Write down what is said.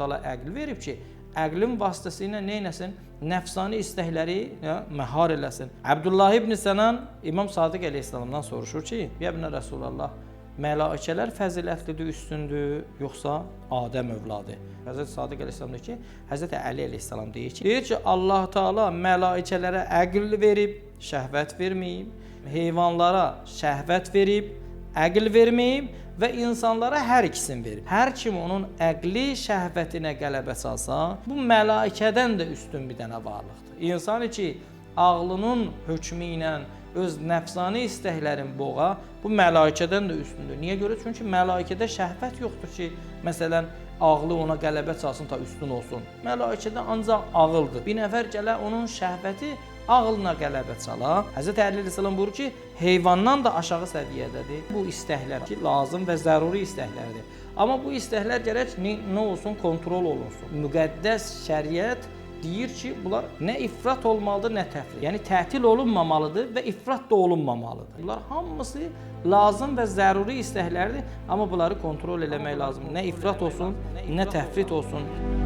Taala əql verib ki, əqlin vasitəsilə nə etsin? Nəfsani istəkləri məhar eləsin. Əbdullah ibn Sənan İmam Sadiq əleyhissalamdan soruşur ki: "Ya ibn Rəsulallah, məlakələr fəzilətlidir, üstündür, yoxsa Adəm övladı?" Həzrət Sadiq əleyhissalam deyir ki, Həzrət Əli əleyhissalam deyir ki, Allah Taala məlakələrə əql verib, şəhvət verməyib, heyvanlara şəhvət verib, əql verməyib və insanlara hər ikisini verib. Hər kim onun əqli şəhvətinə qələbə çalsa, bu məlakədən də üstün bir dənə varlıqdır. İnsan ki, ağlının hökmü ilə öz nəfsani istəklərin boğa, bu məlakədən də üstündür. Niyə görə? Çünki məlakədə şəhvət yoxdur ki, məsələn, ağlı ona qələbə çalsın ta üstün olsun. Məlakədə ancaq ağıldır. Bir nəfər gələ onun şəhvəti ağlına qələbə çala. Həzrət Əli əleyhissalam buyurur ki, heyvandan da aşağı səviyyədədir. Bu istəklər ki, lazım və zəruri istəklərdir. Amma bu istəklər gərək nə olsun, kontrol olunsun. Müqəddəs şəriət deyir ki, bunlar nə ifrat olmalıdır, nə təfrit. Yəni tətil olunmamalıdır və ifrat da olunmamalıdır. Bunlar hamısı lazım və zəruri istəklərdir, amma bunları kontrol eləmək lazımdır. Nə ifrat olsun, nə təfrit olsun.